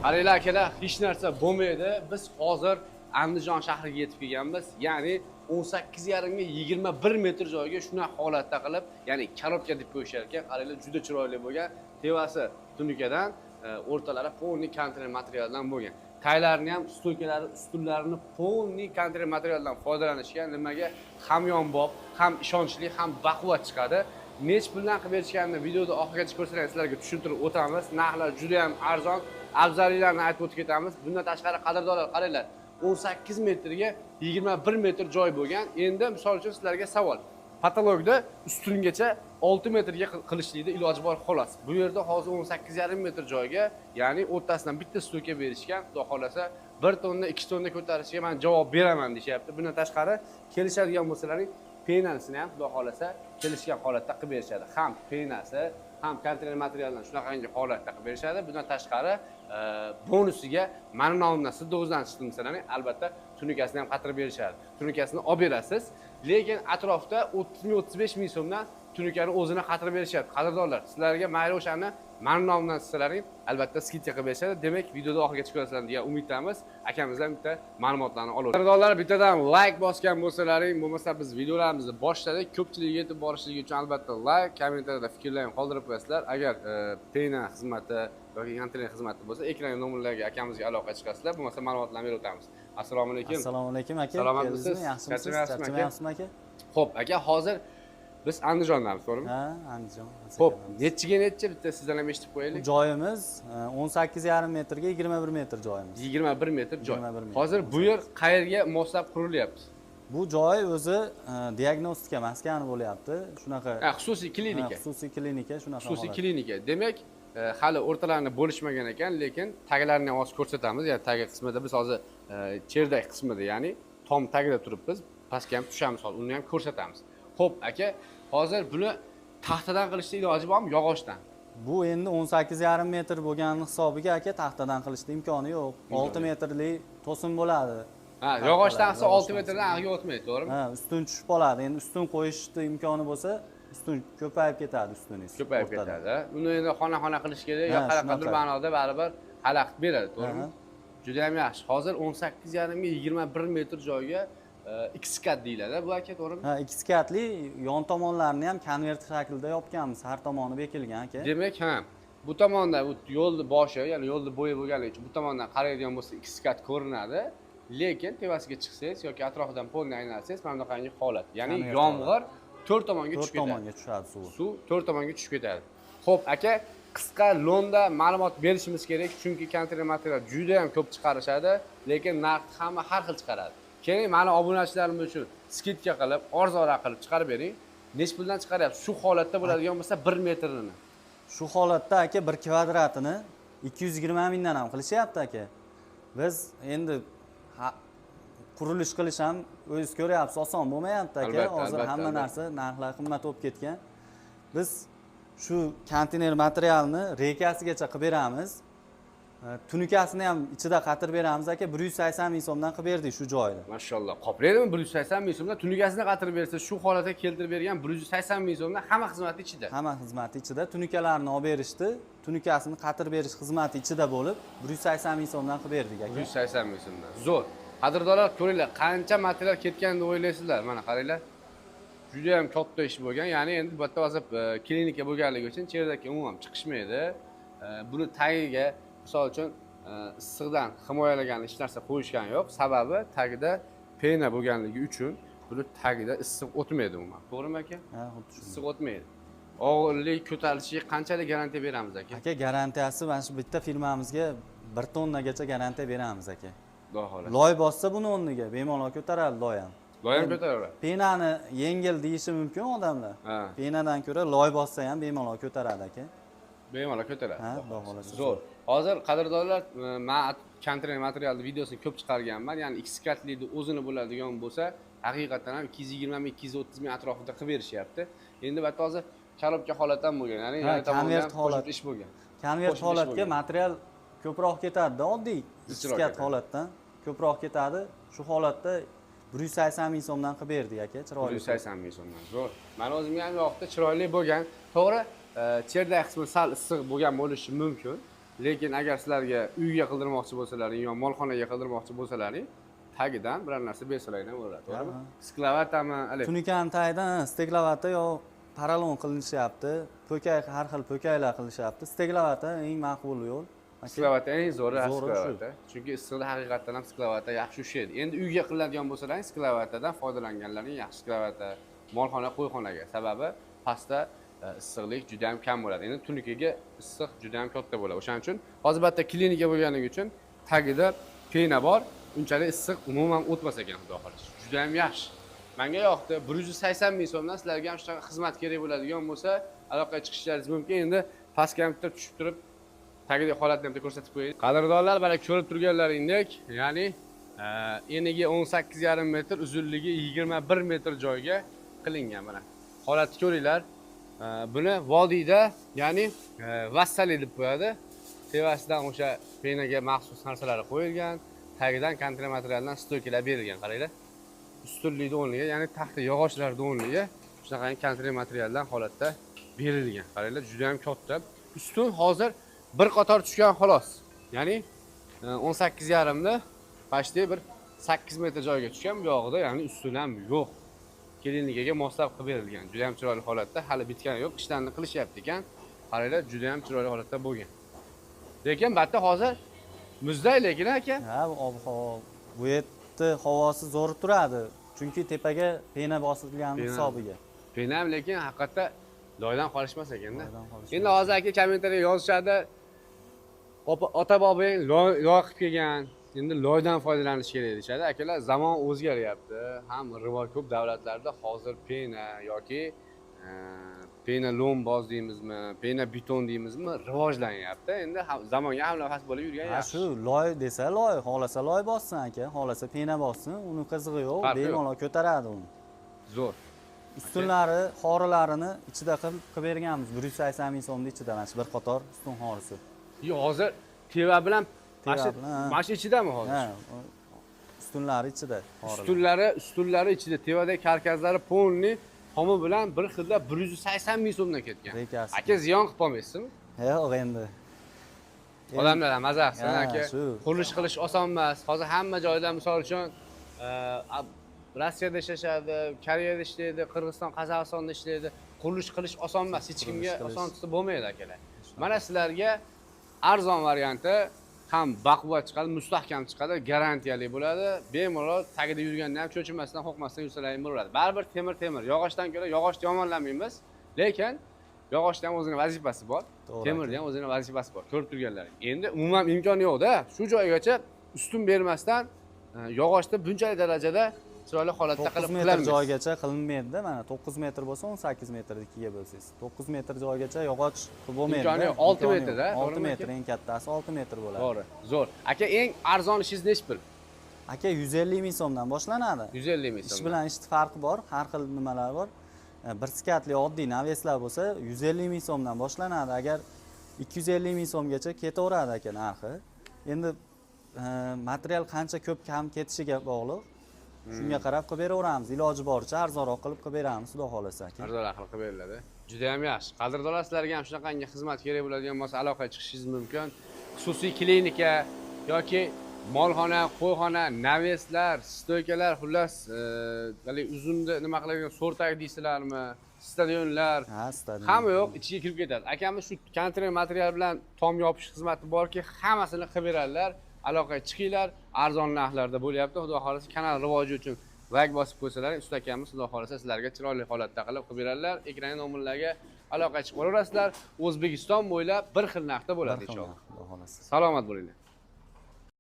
Qaranglar akalar, hech narsa bo'lmaydi. Biz hozir Andijon shahriga yetib kelganmiz. Ya'ni 18,5 ga 21 metr joyga shunaqa holatda qilib, ya'ni korobka deb qo'yishar ekan. Qaranglar, juda chiroyli bo'lgan. Tevasi tunukadan, o'rtalari полный konteyner materialdan bo'lgan. Taylarini ham, stoykalari, ustunlarini полный konteyner materialdan foydalanishgan. Nimaga? Hamyonbop, ham ishonchli, ham baquvvat chiqadi. Nech puldan qilib berishganini videoda oxirigacha ko'rsanglar sizlarga tushuntirib o'tamiz. Narxlar juda ham arzon, afzalliklarini aytib o'tib ketamiz. Bundan tashqari qadrdonlar, qaranglar, 18 metrga 21 metr joy bo'lgan. Endi misol uchun sizlarga savol. Patologda ustungacha 6 metrga qilishlikni iloji bor xolos. Bu yerda hozir 18,5 metr joyga, ya'ni o'rtasidan bitta stoyka berishgan. Xudo xolasa 1 tonna, 2 tonna ko'tarishiga men javob beraman deyapti. Bundan tashqari kelishadigan bo'lsalaring, penasini ham xudo xolasa kelishgan holatda qilib berishadi. Ham penasi, ham konteyner materialdan shunaqangi holatda qilib berishadi. Bundan tashqari bonusiga mani nomimdan Siddiqdan chiqdim, albatta tunukasini ham qatirib berishadi. Tunukasini olib berasiz, lekin atrofda 30 ming, 35 ming so'mdan tunukani o'zini qatirib berishadi. Qadrdonlar, sizlarga mayli o'shani mani nomimdan sizlaring albatta skidka qilib berishadi. Demak, videoda oxirigacha ko'rasizlar degan umiddamiz. Akamizdan bitta ma'lumotlarni olamiz. Qadrdonlar, bittadan like bosgan bo'lsalaring, bo'lmasa biz videolarimizni boshladik. Ko'pchilikka yetib borishligi uchun albatta like, kommentariyada fikrlarni qoldirib qo'yasizlar. Agar pena xizmati yoki konteyner xizmati bo'lsa, ekran nomerlariga akamizga aloqa chiqasizlar. Bo'lmasa ma'lumotlarni berib o'tamiz. Assalomu alaykum. Assalomu alaykum aka. Salomatmisiz? Yaxshimisiz? Charchamayapsizmi aka? Xo'p, aka, hozir biz Andijondamiz, to'g'rimi? Ha, Andijon. Xo'p, nechiga necha bitta sizdan ham eshitib qo'yaylik. Joyimiz 18,5 metrga 21 metr joyimiz. 21 metr joy. Hozir bu yer qayerga moslab qurilyapti? Bu joy o'zi diagnostika maskani bo'lyapti. Shunaqa. Ha, xususiy klinika. Xususiy klinika, shunaqa. Xususiy klinika. Demak, hali o'rtalarini bo'lishmagan ekan, lekin taglarini ham hozir ko'rsatamiz. Ya'ni tagi qismida biz hozir cherdak qismida, ya'ni tom tagida turibmiz. Pastga ham tushamiz hozir, uni ham ko'rsatamiz. Xo'p, aka, hozir buni taxtadan qilishni iloji bormi, yog'ochdan? Bu endi 18,5 metr bo'lgani hisobiga aka taxtadan qilishning imkoni yo'q. 6 metrli to'sin bo'ladi. Ha, yog'ochdan qilsa 6 metrdan ag'iga o'tmaydi, to'g'rimi? Ha, ustun tushib qoladi. Endi ustun qo'yishning imkoni bo'lsa, ustun ko'payib ketadi, ustuningiz. Ko'payib ketadi. Uni endi xona-xona qilish kerak, yo qanaqadir ma'noda baribir xalaqit beradi, to'g'rimi? Juda ham yaxshi. Hozir 18,5 ga 21 metr joyga X-kat deyiladi bu aka, to'g'rimi? Ha, X-katli yon tomonlarini ham konvert shaklida yopganmiz, har tomoni bekilgan aka. Demak, ha, bu tomonda bu yo'lni boshi, ya'ni yo'lni bo'yi bo'lganligi uchun bu tomondan qaraydigan bo'lsa X-kat ko'rinadi, lekin tepasiga chiqsangiz yoki atrofidan polni aylansangiz mana bunaqangi holat. Ya'ni yomg'ir to'rt tomonga tushib ketadi. To'rt tomonga tushadi suv. Suv to'rt tomonga tushib ketadi. Xo'p, aka, qisqa lo'nda ma'lumot berishimiz kerak, chunki konteyner material juda ham ko'p chiqarishadi, lekin narx hamma har xil chiqaradi. Keling, mani obunachilarim uchun skidka qilib, arzonroq qilib chiqarib bering. Nech puldan chiqaryapsiz? Shu holatda bo'ladigan bo'lsa 1 metrini. Shu holatda aka 1 kvadratini 220 mingdan ham qilishyapti aka. Biz endi qurilish qilish ham o'zingiz ko'ryapsiz, oson bo'lmayapti aka. Hozir hamma narsa narxlar qimmat bo'lib ketgan. Biz shu konteyner materialni rekasigacha qilib beramiz. Tunukasini ham ichida qatirib beramiz aka. 180 ming so'mdan qilib berdik shu joyni. Mashalloh. Qoplaydimi 180 ming so'mdan tunukasini qatirib bersa, shu holatga keltirib bergan 180 ming so'mdan hamma xizmati ichida. Hamma xizmati ichida. Tunukalarni olib berishdi. Tunukasini qatirib berish xizmati ichida bo'lib 180 ming so'mdan qilib berdik aka. 180 ming so'mdan. Zo'r. Qadrdonlar, ko'ringlar, qancha material ketgan deb o'ylaysizlar? Mana qaranglar. Juda ham katta ish bo'lgan. Ya'ni endi bu yerda hozir klinika bo'lganligi uchun cherdakka umuman chiqishmaydi. Buni tagiga misol uchun issiqdan himoyalagan hech narsa qo'yishgan yo'q. Sababi tagida pena bo'lganligi uchun buni tagida issiq o'tmaydi umuman. To'g'rimi aka? Ha, xuddi shunday. Issiq o'tmaydi. Og'irlik ko'tarilishiga qanchalik garantiya beramiz aka? Aka, garantiyasi mana shu bitta firmamizga 1 tonnagacha garantiya beramiz aka. Xudo xohlasa. Loy bossa buni o'rniga bemalol ko'taradi loy ham. Loy ham ko'taraveradi. Penani yengil deyishi mumkin odamlar. Penadan ko'ra loy bossa ham bemalol ko'taradi aka. Bemalol ko'taradi. Ha, xudo xohlasa. Zo'r. Hozir qadrdonlar, men konteyner materialni videosini ko'p chiqarganman. Ya'ni X-katlikni o'zini bo'ladigan bo'lsa, haqiqatan ham 220 ming, 230 ming atrofida qilib berishyapti. Endi bu yerda hozir korobka holatdan bo'lgan, ya'ni konvert holat ish bo'lgan. Konvert holatga material ko'proq ketadi-da, oddiy X-kat holatdan ko'proq ketadi. Shu holatda 180 ming so'mdan qilib berdik aka, chiroyli. 180 ming so'mdan. Zo'r. Meni o'zimga ham yoqdi, chiroyli bo'lgan. To'g'ri, cherdak qismi sal issiq bo'lgan bo'lishi mumkin. Lekin agar sizlarga uyga qildirmoqchi bo'lsalaring yo molxonaga qildirmoqchi bo'lsalaring, tagidan biror narsa bersalar ham bo'ladi, to'g'rimi? Sklavatami? Tunukan tagidan steklavata yo paralon qilinishyapti. Po'kay, har xil po'kaylar qilishyapti. Steklavata eng maqbul yo'l. Sklavata eng zo'ri, sklavata. Chunki issiqda haqiqatan ham sklavata yaxshi ushlaydi. Endi uyga qilinadigan bo'lsalaring, sklavatadan foydalanganlaring yaxshi sklavata molxona, qo'yxonaga. Sababi pastda issiqlik juda ham kam bo'ladi. Endi tunukaga issiq juda ham katta bo'ladi. O'shaning uchun hozir bitta klinika bo'lganligi uchun tagida pena bor. Unchalik issiq umuman o'tmas ekan, xudo xohlasa. Juda ham yaxshi. Menga yoqdi. 180 ming so'mdan sizlarga ham shunaqa xizmat kerak bo'ladigan bo'lsa, aloqaga chiqishlaringiz mumkin. Endi pastga ham bitta tushib turib, tagidagi holatni ham ko'rsatib qo'ying. Qadrdonlar, mana ko'rib turganlaringdek, ya'ni eniga 18,5 metr, uzunligi 21 metr joyga qilingan mana. Holatni ko'ringlar. Buni vodiyda, ya'ni vassali deb qo'yadi. Tevasidan o'sha penaga maxsus narsalar qo'yilgan, tagidan konteyner materialdan stoykalar berilgan, qaranglar. Ustunlikni o'rniga, ya'ni taxta yog'ochlarning o'rniga shunaqa konteyner materialdan holatda berilgan. Qaranglar, juda ham katta. Ustun hozir bir qator tushgan xolos. Ya'ni 18,5 da почти bir 8 metr joyga tushgan, bu yog'ida ya'ni ustun ham yo'q. Klinikaga moslab qilib berilgan. Juda ham chiroyli holatda, hali bitgani yo'q, ishlarni qilishyapti ekan. Qaranglar, juda ham chiroyli holatda bo'lgan. Lekin batta hozir muzday lekin aka. Ha, ob-havo bu yerda havosi zo'r turadi. Chunki tepaga pena bosilgan hisobiga. Pena ham lekin haqiqatda loydan qolishmas ekanda. Endi hozir aka kommentariyaga yozishadi. Ota bobong loy qilib kelgan. Endi loydan foydalanish kerak deyishadi. Akalar, zamon o'zgaryapti. Ham rivoj ko'p davlatlarda hozir pena yoki pena lomboz deymizmi, pena beton deymizmi, rivojlanyapti. Endi zamonga hamnafas bo'lib yurgan yaxshi. Shu loy desa loy, xohlasa loy bossin aka, xohlasa pena bossin, uni qizig'i yo'q, bemalol ko'taradi uni. Zo'r. Ustunlari, xorilarini ichida qilib berganmiz. 180 ming so'mning ichida mana shu bir qator ustun xorisi. Yo'q, hozir teva bilan mana shu ichidami hozir? Ha, ustunlari ichida. Ustunlari ichida, tevadagi karkazlari polni tomi bilan bir xilda 180 ming so'mdan ketgan. Aka, ziyon qilib olmaysizmi? Yo'q, endi. Odamlar ham maza qilsin aka. Qurilish qilish oson emas. Hozir hamma joyda, misol uchun, Rossiyada ishlashadi, Koreyada ishlaydi, Qirg'iziston, Qozog'istonda ishlaydi. Qurilish qilish oson emas, hech kimga oson tusa bo'lmaydi akalar. Mana sizlarga arzon varianti ham baquvvat chiqadi, mustahkam chiqadi, garantiyali bo'ladi. Bemalol tagida yurganda ham cho'chimasdan, qo'rqmasdan yursalaring bo'ladi. Baribir temir temir. Yog'ochdan ko'ra yog'ochni yomonlamaymiz, lekin yog'ochda ham o'zining vazifasi bor, temirda ham o'zining vazifasi bor. Ko'rib turganlaring. Endi umuman imkon yo'q-da. Shu joygacha ustun bermasdan yog'ochda bunchalik darajada chiroyli holatda qilib 9 metr joygacha qilinmaydi-da. Mana 9 metr bo'lsa 18 metrni ikkiga bo'lsangiz. 9 metr joygacha yog'och qilib bo'lmaydi. Imkoni yo'q, 6 metrda, 6 metr eng kattasi 6 metr bo'ladi. To'g'ri, zo'r. Aka, eng arzon ishingiz nechi pul? Aka, 150 ming so'mdan boshlanadi. 150 ming so'm. Ish bilan ishni farqi bor, har xil nimalar bor. Bir skatli oddiy naveslar bo'lsa 150 ming so'mdan boshlanadi. Agar 250 ming so'mgacha ketaveradi aka narxi. Endi material qancha ko'p kam ketishiga bog'liq. Shunga qarab qilib beraveramiz. Iloji boricha arzonroq qilib qilib beramiz, xudo xolasa aka. Arzonroq qilib qilib beriladi. Juda ham yaxshi. Qadrdonlar, sizlarga ham shunaqangi xizmat kerak bo'ladigan bo'lsa, aloqaga chiqishingiz mumkin. Xususiy klinika yoki molxona, qo'yxona, naveslar, stoykalar, xullas, hali uzunda nima qiladigan so'rtak deysizlarmi, stadionlar, ha, stadion. Hamma yo'q ichiga kirib ketadi. Akamiz shu konteyner material bilan tom yopish xizmati borki, hammasini qilib beradilar. Aloqaga chiqinglar, arzon narxlarda bo'lyapti. Xudo xolasa kanal rivoji uchun like bosib qo'ysalar, usta akamiz xudo xolasa sizlarga chiroyli holatda qilib qilib beradilar. Ekran nomerlarga aloqaga chiqib olaverasizlar. O'zbekiston bo'ylab bir xil narxda bo'ladi inshaalloh. Xudo xolasa. Salomat bo'linglar.